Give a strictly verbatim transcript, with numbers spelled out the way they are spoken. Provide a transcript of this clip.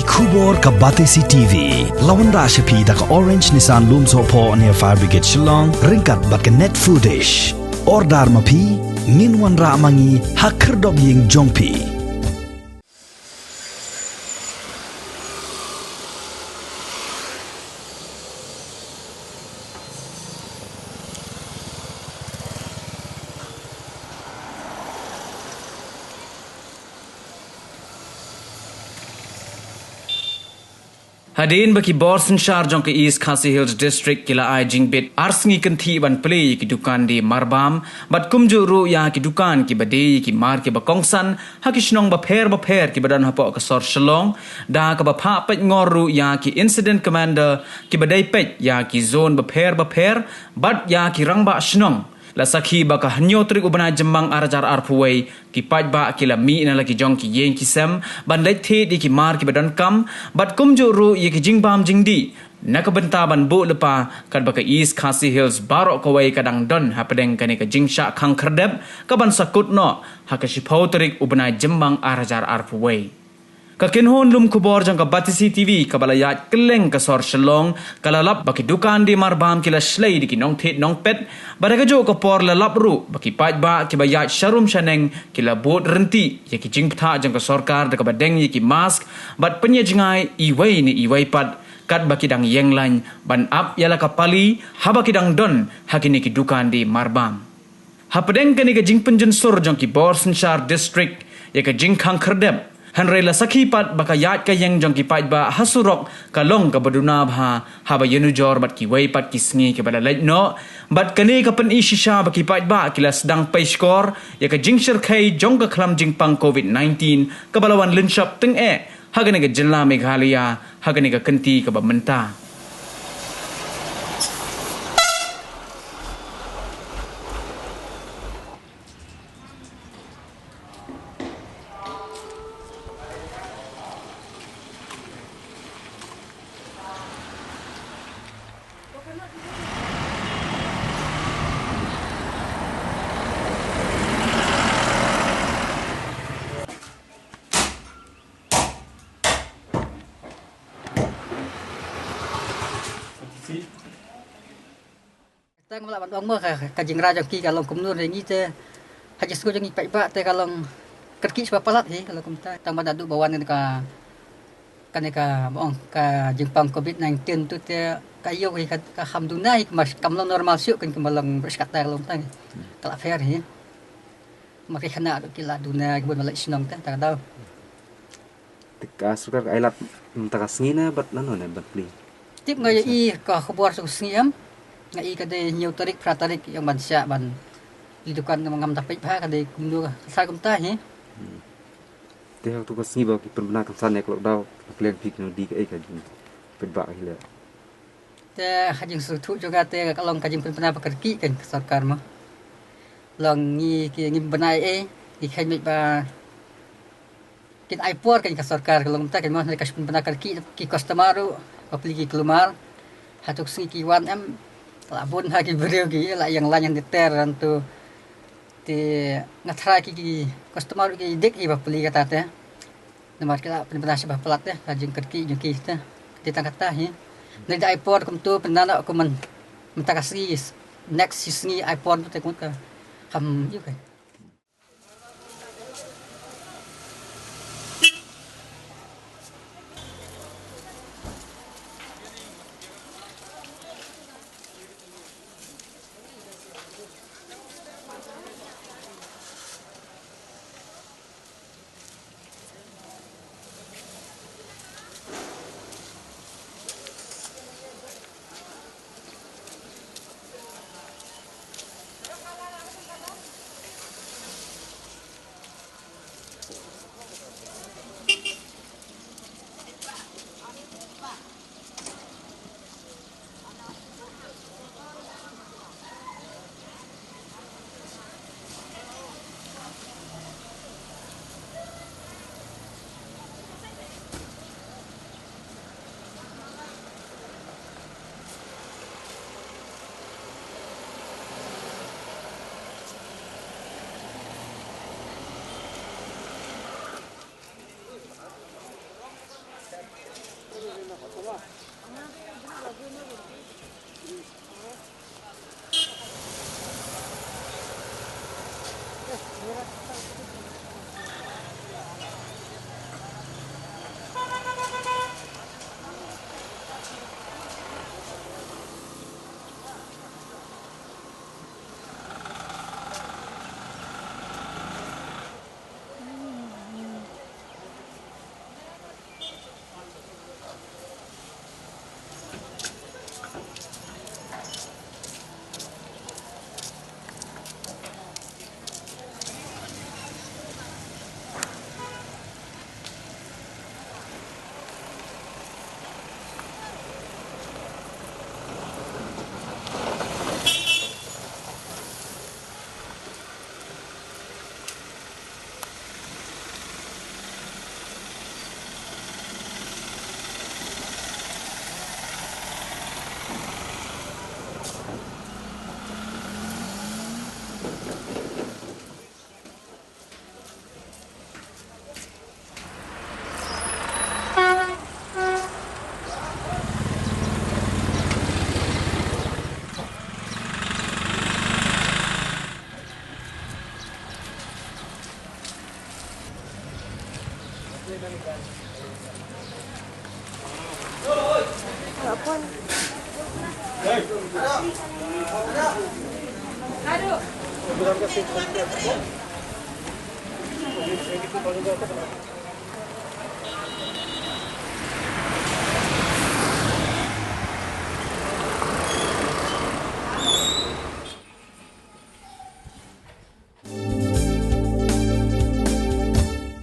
Khubor ka Batesi T V la wanrah sha phi da ka Orange Nissan Lumsohphoh near Fire Brigade Shillong, ryngkat bad ka Net Foodish. Order ma phi, ngin wanrah ma ngi ha khyrdop ïing jong phi. Hadien ba ki bor synshar jong ka East Khasi Hills District ki la ai jingbit ar sngi kynthih ban plie ïa ki dukan die marbam, bad kumjuh ruh ïa ki dukan kiba die ïa ki mar kiba kongsan ha ki shnong bapher bapher kiba don hapoh ka sor Shillong, da kaba phah peit ngor ruh ïa ki incident commander kiba dei peit ïa ki zone bapher bapher bad ïa ki rangbah shnong. La sakhi ba ka hynñiew tarik u bnai Jymmang ar hajar arphew wei, ki paidbah ki la mih na la ki jong ki ïing ki sem ban leit thied ïa ki mar kiba donkam, bad kumjuh ruh ïa ki jingbam jingdih na ka bynta ban buh lypa, katba ka East Khasi Hills baroh kawei ka dang don hapdeng kane ka jingshah khang khyrdep kaban sa kut noh ha ka shiphew tarik u bnai Jymmang ar hajar arphew wei. Ka kynhun lum khubor jong ka Batesi T V kaba la ïaid kylleng ka sor Shillong ka la lap ba ki dukan die marbam ki la shlei da ki nongthied nongpet, bad ha kajuh ka por la lap ruh ba ki paidbah kiba ïaid sharum shaneng ki la bud ryntih ïa ki jingbthah jong ka sorkar da kaba deng ïa ki mask bad pynïajngai iwei na iwei pat, katba ki dang ïeng lain ban ap ïa la ka pali haba ki dang don ha kine ki dukan die marbam. Hapdeng kane ka jingpynjynsur jong ki bor synshar district ïa ka jingkhang khyrdep, hynrei la sakhi pat ba ka ïaid ka ïeng jong ki paidbah ha surok ka long kaba duna bha haba ïanujor bad kiwei pat ki sngi kiba la leit noh, bad kane ka pyni shisha ba ki paidbah ki la sdang pei shkor ïa ka jingshyrkhei jong ka khlam jingpang covid nineteen kaba la wan lynshop tyngeh ha kane ka jylla Meghalaya ha kane ka kynti kaba mynta. Tang ba lah ban ong mo ka, ka jingrwai jong ki ka long kumno, hynrei ngi te ha jingsngew jong ngi paidbah te ka long kyrkieh shibun palat hi, ka long kumta. Tang ba naduh ba wan ka, kane ka, ba ong ka jingpang covid nineteen tu te ka ïoh hi ka, ka kham duna hi, ka kam long normal shuh, kan kumba long bret shkata, ka long tang ka la pher hi. Ma ki khynnah ruh ki la duna ki bun ba leit shnong te ta ka daw. Te ka sorkar ka ai lad mynta ka sngi ne bad nano ne ban plie? Tip nga ïohi ka khubor sa ka sngi em. Nga i ka dei hynñiew tarik, phra tarik ïa ban shah ban plie dukan, ngam da peit bha ka dei kumno ka sa kumta hi. Hmm. Te ha tu ka sngi ba ki pynbna kynsan ïa ka lockdown, ka plie phi kino dei kaei ka jingpeit ba hi leh? Te ha jingsngewthuh jong nga te ka long ka jingpynbna ba kyrkieh kan ka sorkar mo. Long ngi ki ngi bna ei, ngi kheiñ beit ba kin ai por kan ka sorkar, ka long mynta kan mo, ka pynbna kyrkieh ki customer ruh, ba plie ki kulmar. Ha tu ka sngi ki wan em, la bun ha ki briew ki la ïeng lain hangta ter hangtu. Te nga tharai ki, ki customer ruh ki dik hi ba plie kata te. Namar ki la pynbna shibun palat te ka jingkyrkieh jong ki te. Te tang kata hi. Ngi da ai por kumtu pynbna noh kum mynta ka sngi, next sngi ai por te kumta. Kham ïoh ka. Aduh.